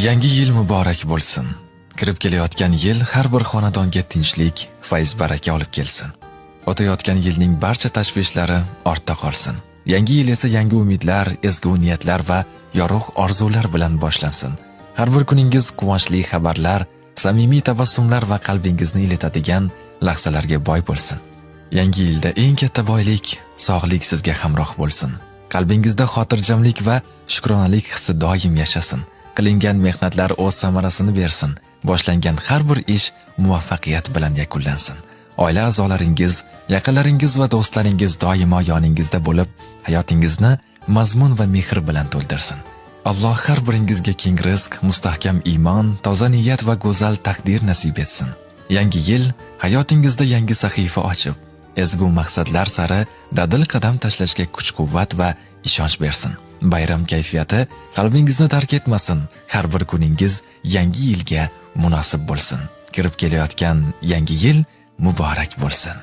Yangi yil muborak bo'lsin. Kirib kelayotgan yil har bir xonadonga tinchlik, fayz-baraka olib kelsin. O'tayotgan yilning barcha tashvishlari ortda qolsin. Yangi yil esa yangi umidlar, ezgu niyatlar va yorug' orzular bilan boshlansin. Har bir kuningiz quvonchli xabarlar, samimiy tabassumlar va qalbingizni ilitadigan lahzalarga boy bo'lsin. Yangi yilda eng katta boylik sog'lik sizga hamroh bo'lsin. Qalbingizda xotirjamlik va shukronalik hissi doim yashasin. Qilingan mehnatlar o'z samarasini bersin. Boshlangan har bir ish muvaffaqiyat bilan yakunlansin. Oila a'zolaringiz, yaqinlaringiz va do'stlaringiz doimo yoningizda bo'lib, hayotingizni mazmun va mehr bilan to'ldirsin. Alloh har biringizga keng rizq, mustahkam iymon, toza niyat va go'zal taqdir nasib etsin. Yangi yil hayotingizda yangi sahifa ochib, ezgu maqsadlar sari dadil qadam tashlashga kuch-quvvat va ishonch bersin. Bayram kayfiyati qalbingizni tark etmasin. Har bir kuningiz yangi yilga munosib bo'lsin. Kirib kelayotgan yangi yil muborak bo'lsin.